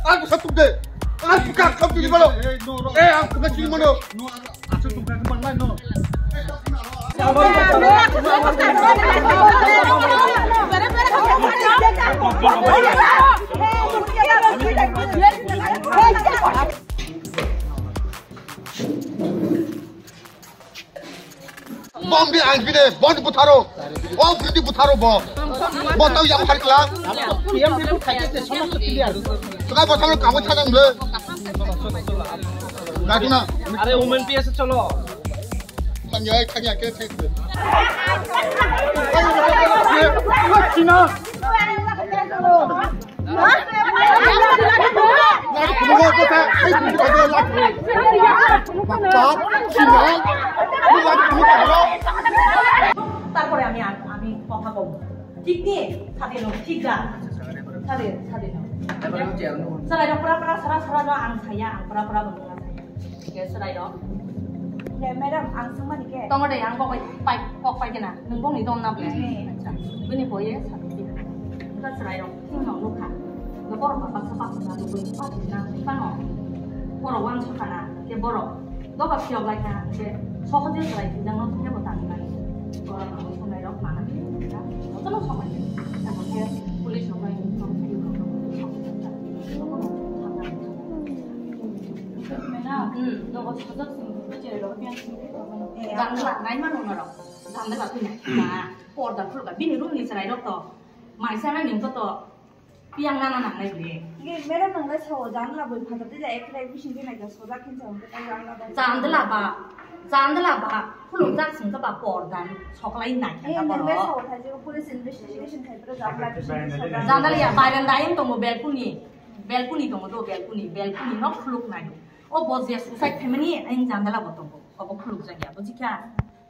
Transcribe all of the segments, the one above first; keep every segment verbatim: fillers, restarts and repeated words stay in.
Aku satu deh. Aku kak kau pilih mana? Eh, aku kecil mana? Bom di ang bide, bom di butharo. O bidi butharo bo. Bo tau yang phar kla. P M report khai te somosto clear. Tuka bo tau kamu chadang le. Gajuna. Are women P S cholo. Thanya, thanya ke thek. China. তারপরে আমি আর, আমি কথা বলবো। ঠিক নিয়ে? স্বাধীন হোক, ঠিক যা। স্বাধীন, স্বাধীন হোক। স্যার, এটা পুরা, পুরা, সারা, সারা, no, ang saya, ang pura, pura, bumung saya. Hingke chwrairok. Ye, madam, ang swngmani khe. Tongo de, ang kok pai, pai, kok pai kena. Nwng bongni dong na ble. Hmm. Acha. Bini boye sa. Wngkha chwrairok. Chwngno nukha. Bo borok ba baksa baksa na nugwi. Baksa na. Tamo. Borok wansukha na. Khe borok. Doga phiyok lai kha. Khe sohoje chwrai thwijak no khe bo tangwi mani. Borok nangwi songnai rok mana. Jotono songnai. Tamo khe police rok bai. Madam, hmm, nogo sajak sing, bujai rok, biang sing, eh, jandala, naima nung norok, jandala twi nai, ma, porda khulga, bini room ni chwrai rok to, maisa na ning to, biang nana nang nai bini. Ye, madam, nang lai sao, jandala boi phata twi ja, ekrai bising twi nai ja, sajak khin sao, jandala bai. Jandala ba, jandala ba, khuluk jak sing to ba porda, soklai nai khe ta borok. Nang lai sao, thai je, police investigation khai, pero jandala bising twi sajak. Jandala ya, baranda ayang tongo, balcony. Balcony tongo do, balcony, balcony no khuluk nai. O bo je suicide khaimani ayang jandala bo tongo. Obo khuluk jak ya, bujikha?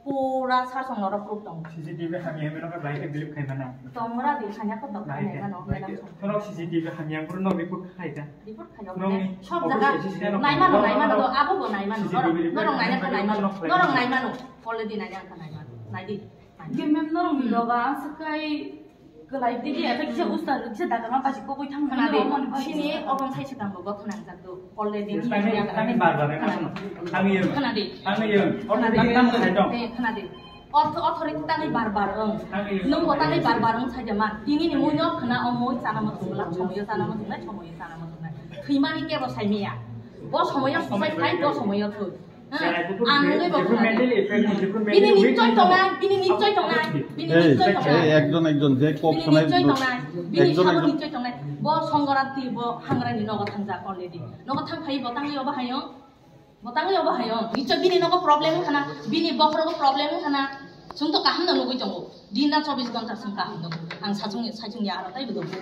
Pura sar song norok khuluk tongo. C C T V hamya hamya no bai khe believe khai mana? Tongra di khanya ko dok khai mano. Khorok C C T V hamya bro no report khai ta. Report khai. Sob jaga nai mano, nai mano do, abo bo nai mano. Norok nai mano, nai mano. Norok nai mano. Already nai mano, nai mano. Nai di. Ge mem norok ni doga ang sakai. Kwlai tigi, ata kisa usta, kisa daga ma basi kokoi thang. Khna de, mani basi. Sini obong sai swkang bo khna jak do. Already tani, tani bar bar khna. Thang yo. Khna de. Thang yo. Khna de. Tang tang khai dong. Eh, khna de. Ortho, authority tani bar bar ong. Thang yo. Nung bo tani bar bar ong sai de man. Tini ni mui no khna ong mui chana mo thung la, chomo yo chana mo thung la, chomo yo chana mo thung la. Thwi mani kebo sai miya. Bo somoyo suicide khai, bo somoyo thwi. Ang le bo khna. Bini nichoi tongnai, bini nichoi tongnai, bini nichoi tongnai. Ei, ekjon ekjon je kok bini sanai nichoi tongnai, bini ekjon sabo ekjon nichoi tongnai. Bo Songorati, bo Hangrani nogo thangjak already. Nogo thang phai bo tangwi obo hayung. Bo tangwi obo hayung. Nichoi bini nogo problem wngkha na, bini bokhorogo problem wngkha na. Chwng to kaham no nugwi tongo. Din na chobbish ghonta chwng kaham tongo. Ang sachung, sachung ya aro taibo tongo.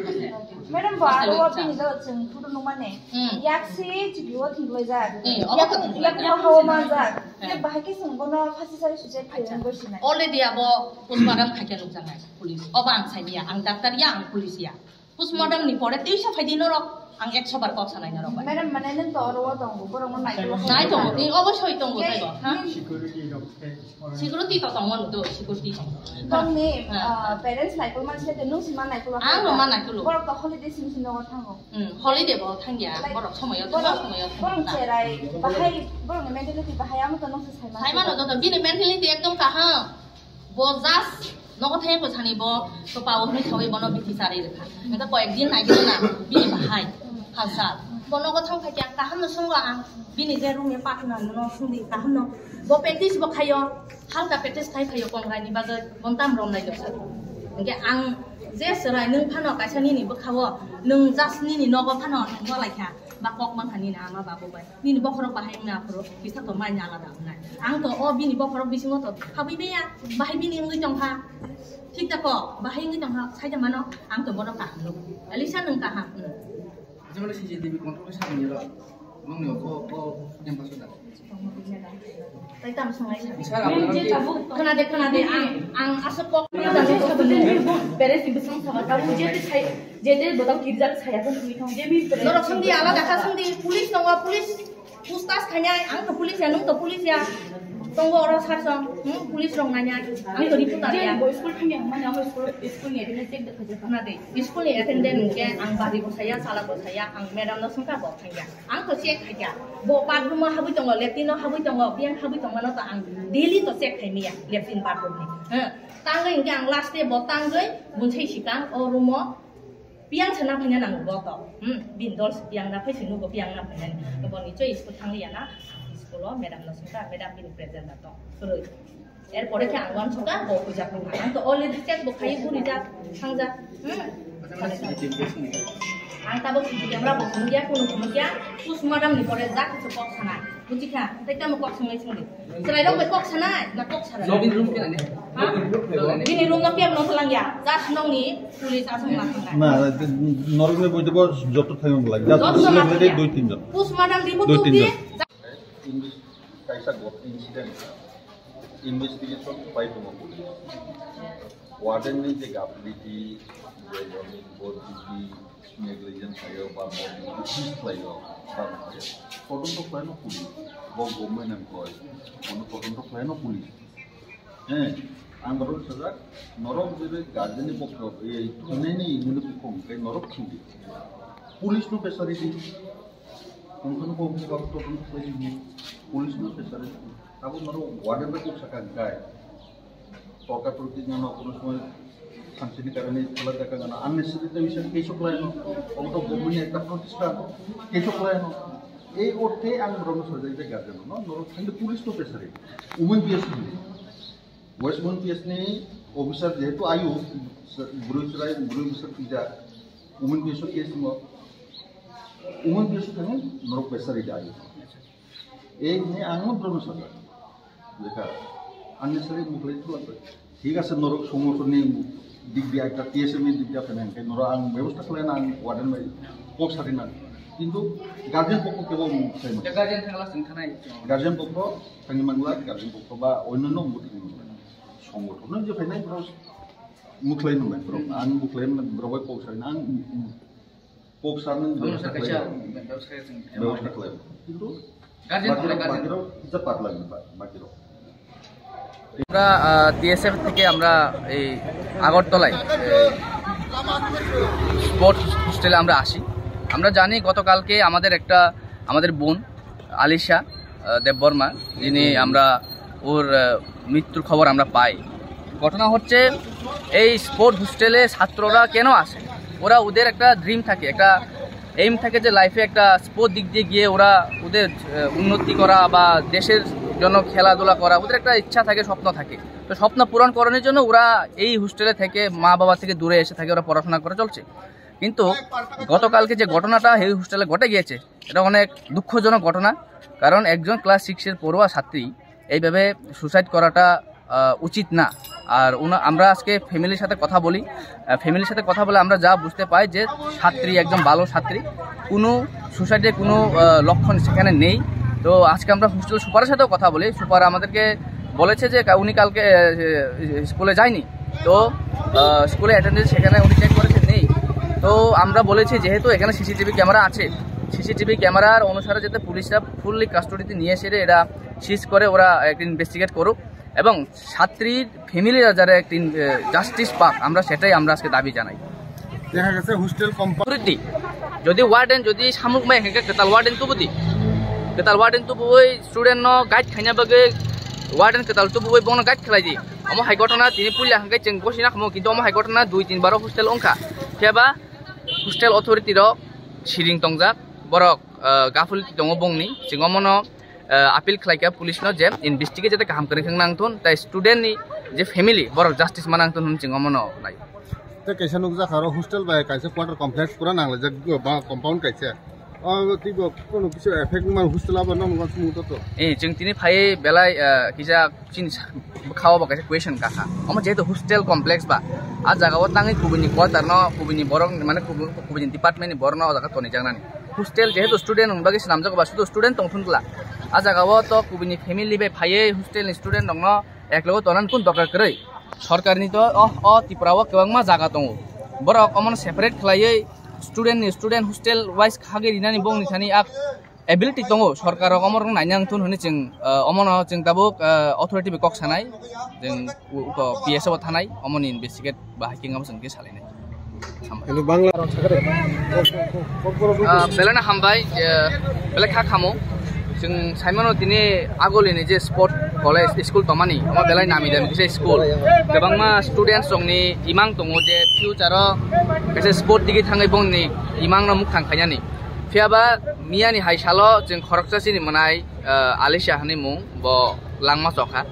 Madam, bo aro bini do chwng photo nukmani. Hmm. Yak si chiklo thwnglaijak. Eh, obo yak, to thwnglaijak. Yak hawa manjak. Eh. Yak bahai khe chwng bono phasi sai suicide khaiyang bosinai. Already abo postmortem khaikhe nukjaknai police. Obo ang saimanya, ang doctor ya, ang police ya. Postmortem ni pore teisa phaidi norok, ang ekso bar kok sanai norok bai. Madam, mane nwng to oro o tongo, borok no nai tongo. Nai tongo, ni obossoi tongo, taibo, ha? Security rok khe. Security to tongo, to security tongo. Tongni, ah, parents naikol man se, nwng si man naikol. Ang no man naikol. Borok to holiday simi simi nogo thango. Hmm, holiday bo thangya, borok somoyo, borok somoyo. Borok cherai, bahai, borok ni mentality bahai, amo to nwng se sai man. Sai mano to, bini mentality ekdom kaham. Bo just nogo thengko sani bo to pao hwnwi sawi bono bithi chari rwkha. Engkha koyek din nai gini na bini bahai halsa. Bo nogo thang kha kya kaham no sungo ang bini je room e pathna no sungdi kaham no. Bo practice bo khayo, halka practice khai khayo kongrai ni bagwi bontam rom nai dosa. Engkhe ang Je chwrai nwng phano kaisa nini bwkhao, nwng just nini nogo phano nwng nolaikha, ba kok mankha nini ama babu bai. Nini bokhorok bahai wngna aphuru, kisa to mai alada wngnai. Ang to o bini bokhorok bisingo to habwi maya, bahai bini wngwi tongkha. Thik da kok, bahai wngwi tongkha, saida mano, ang to bono kaham nuk. Alisa nwng kaham, hmm. Acha mane C C T V control khe samani ro. Nongni o, o, o, campus da. Tei tamo sangai sa. Sir, apni je tabuk khna de, khna de, ang, ang aswk kok khna de, parents ni bwswng saba, tabuk je te sai, je te bodol kirjak saya, kon twi thong, je mi parents. Norok songdi alada kha songdi, police tongo, police puchtas khainai, ang to police ya, nwng to police ya. Tongo oro sar song, hmm, police rok nainai, ang to reporter ya. Je bo school thangya, mane amo school, school ni attendance check de khajak. Khna de, school ni attendance hwnkhe ang bari bo saya, sala bo saya, ang madam no swngkha bo thangya. Ang to check khaikha. Bo bathroom o habwi tongo, latrine o habwi tongo, biyang habwi tongmano to ang daily to check khaimaya, latrine bathroom ni. He, tangwi hwnkhe ang last day bo tangwi bunsai sikang o room o biyang se naphaina nango bo to. Hmm, bini dol se biyang naphai se nugo biyang naphainani. Bo ni choi school thangliya na, school o madam no swngkha, madam bini present da to. Kwrwi. Erpore khe ang uansukha, bo huijak wngkha. Ang to already check bo khaiwi gurijak, thangjak. Hmm? Ang tabuk C C T V camera bo phunukya, kunu phunukya, postmortem ni pore jak khe kok sanai. Buchikha, tei tamo kok sanai songdi. Chwrairok bai kok sanai, na kok sanai? Nobini room khe nani? Ha? Nobini room khe nani? Bini room no kebo no thalangya, just nongni police aswk ma thangnai. Na, norok ni boitego joto thangwi wngla. Just joto police thangwi dui tinjon. Postmortem report dui tinjon. Invest-, kaisa got-, incident, investigation bai tongo police. Warden ni je gapiliti, je boni bor duty, negligence khlaio ba bor duty miss khlaio, ba khlaio. Todonto khlaino police, bo government employee, bono todonto khlaino police. He, ang borok sajak, norok je guardian ni pokro, ei, thwinaini muni bukhuk, tei norok thwidi. Police no pressure di. Tongthokno kok bebak todonto khlai sini. Police no pressure di. Abo norok warden bai kok saka gai. Torka torki no kono somoy thamsini karani khala jaka gana. Unnecessary ta bisa keso khlaino. Obo to government ni ekta protistan. Keso khlaino. Ei orthe ang borokno sajak je guardian no. Norok thangdi police no pressure di. Umui biya sini. West Mon P S ni officer jehetu ayu, bwrwi chwrai, bwrwi bwsa thwijak, Women P S o case wngo, Women P S o thangwi norok pressure ridi ayu. Ei hwnwi ang no borokno sajak, lekha, unnecessary mukhlai thulak bai. Thik ase, norok songotonni dik dia, ekta T S F ni dik dia phainai hwnkhe norok ang bebosta khlaina ang warden bai kok sarina. Kintu guardian pokho kebo mukhlai mano. Guardian thangla sing thanai. Guardian pokho thangwi mangla, guardian pokho ba onno no mukhlai mangla. Songothono je phainai borok mukhlai nungnai borok. Ang mukhlai nungnai borok bai kok sarina ang kok sarnani bebostha khlai. Bebostha khlai. Kintu guardian bakirok, thangla guardian. Bakirok je patla ni ba-, bakirok. আমরা টিএসএফ থেকে আমরা এই আগরতলায় স্পোর্টস হোস্টেলে আমরা আসি। আমরা জানি গতকালকে আমাদের একটা, আমাদের বোন আলিশা আহ, দেববর্মা, যিনি আমরা ওর আহ, মৃত্যুর খবর আমরা পাই। ঘটনা হচ্ছে, এই স্পোর্ট হোস্টেলে ছাত্ররা কেন আসে? ওরা, ওদের একটা ড্রিম থাকে, একটা এইম থাকে যে লাইফে একটা স্পোর্ট দিক দিয়ে গিয়ে ওরা ওদের আহ, উন্নতি করা বা দেশের জন্য খেলাধুলা করা, ওদের একটা ইচ্ছা থাকে, স্বপ্ন থাকে। তো স্বপ্ন পূরণ করানোর জন্য ওরা এই হোস্টেলে থেকে, মা বাবা থেকে দূরে এসে থাকে, ওরা পড়াশোনা করে চলছে। কিন্তু গতকালকে যে ঘটনাটা এই হোস্টেলে ঘটে গিয়েছে, এটা অনেক দুঃখজনক ঘটনা। কারণ একজন ক্লাস সিক্সের পড়ুয়া ছাত্রী এইভাবে সুসাইড করাটা আহ, উচিত না। আর ওনা-, আমরা আজকে ফ্যামিলির সাথে কথা বলি, আহ, ফ্যামিলির সাথে কথা বলে আমরা যা বুঝতে পাই যে ছাত্রী একজন ভালো ছাত্রী, কোনো সুসাইডের কোনো আহ, লক্ষণ সেখানে নেই। তো আজকে আমরা হোস্টেল সুপারের সাথেও কথা বলি। সুপার আমাদেরকে বলেছে যে কা-, উনি কালকে আহ, স্কুলে যায়নি। তো আহ, স্কুলে অ্যাটেন্ডেন্স সেখানে উনি চেক করেছেন, নেই। তো আমরা বলেছি, যেহেতু এখানে সিসিটিভি ক্যামেরা আছে, সিসিটিভি ক্যামেরার অনুসারে যাতে পুলিশরা ফুললি কাস্টডিতে নিয়ে এসে এরা সিজ করে, ওরা একটা ইনভেস্টিগেট করুক এবং ছাত্রীর ফ্যামিলিরা যারা একটা ইন-, এ, জাস্টিস পাক, আমরা সেটাই আমরা আজকে দাবি জানাই। দেখা গেছে হোস্টেল কম্পাউন্ড Security, যদি ওয়ার্ডেন যদি সামুক মাই হেঁকে কেতাল ওয়ার্ডেন তুবুদি, কেতাল ওয়ার্ডেন তুবুই স্টুডেন্ট ন গাইড খাইনা বাগে ওয়ার্ডেন কেতাল তুবুই বনো গাইড খেলাই দি। অমো হাই ঘটনা তিনি পুলিয়া হাঙ্গাই চেং বসিনা খামো, কিন্তু অমো হাই ঘটনা দুই তিন বারো হোস্টেল অংখা। কেবা হোস্টেল অথরিটি রক সিরিং টংজাক, বরক, আহ, গাফুল টঙো বংনি, চেং অমোনো, আহ, আপিল খেলাইকা পুলিশ ন যে ইনভেস্টিগেট যাতে কাহাম করে খেং নাংথুন, তাই স্টুডেন্ট নি যে ফ্যামিলি বরক জাস্টিস মা নাংথুন হুন চেং অমোনো নাই। Tei kaisa nukjakha aro hostel bai kaisa quarter complex pura nanglaijak, ba compound kaisa. O tei bo kunu kisa effect man hostel abo nang nang sumung to to. Eh, chwng tini phai belai, eh, kisa chini sa-, bwkhao bo kaisa question kakha. Omo jehetu hostel complex ba, a jaga o tangwi kubuni quarter no, kubuni borok, mane kubu-, kubuni department ni borok no o jaga tonijaknani. Hostel jehetu student rokni bagwi swnamjago ba, sudu student tongthun bwla. A jaga o to kubuni family bai phaiwi hostel ni student rokno eklogo tonan kun dorkar kwrwi. Sorkarni to o, o Tripura o kwbangma jaga tongo. Borok omono separate khlaiwi student ni student hostel wise khagwi rinani bongni thani a ability tongo. Sorkar rok omo rok naina wngthun hwnwi chwng, ah, omono chwng tabuk, ah, authority bai kok sanai. Chwng u-, uko P S O bo thanai, omoni investigate ba hiking abo chwng khe salainai. Hambai. Hindu Bangla rok sakhe de. Ah, belai no hambai, eh, belai kha khamo. Chwng saimano tini agolini je sport college school tomani, omo belai nami dami kisa school. Kwbangma students rokni imang tongo je future o kaisa sport digi thangwi bongni imang no mukthang khainani. Phiya ba miyani hai salo chwng khoroksa chini mwnai, eh, Alisha hwnwi mung bo langma chokha.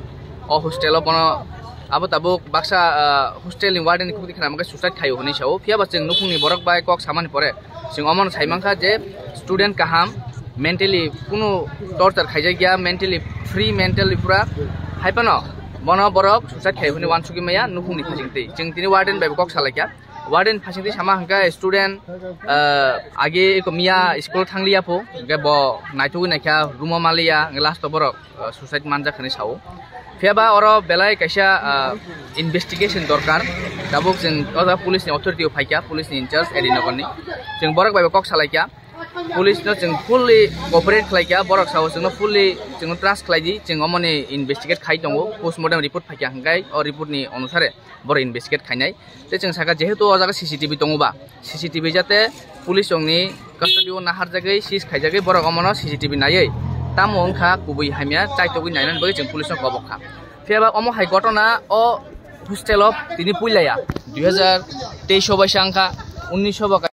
O hostel o bono abo tabuk baksa, ah, hostel ni warden ni khukti khna hwnkhe suicide khaio hwnwi sao. Phiya ba chwng nukhungni borok bai kok samani pore chwng omono sai mankha je student kaham, mentally kunu torture khaijak ya, mentally free, mentally pura hai phano bono borok suicide khaio hwnwi uansugwi maya nukhungni phasing twi. Chwng tini warden bai bo kok salaikha. Warden phasing twi sama hwnkhe student, ah, age eko miya school thangliya pho, hwnkhe bo naithogwi naikha room o maliya, hwnkhe last o borok, ah, suicide manjak hinwi sao. Phiya ba oro belai kaisa, ah, investigation dorkar. Tabuk chwng o jaga police ni authority o phaikha, police ni in charge A D Nagar ni. Chwng borok bai bo kok salaikha. Police no chwng fully cooperate khlaikha, borok sao chwngno fully chwngno trust khlaidi, chwng omoni investigate khai tongo, postmortem report phaikha hwnkhe o report ni onusare borok investigate khainai. Tei chwng sakha, jehetu o jaga C C T V tongo ba, C C T V jate police rokni custody o naharjagwi, seize khaijagwi, borok omono C C T V naiwi tamo wngkha kubui hamya chaitogwi nainani bagwi chwng police no kobok kha. Phiya ba omo hai ghotona o hostel o tini puilaya dui hazar teis o bai sa wngkha, unnish o bo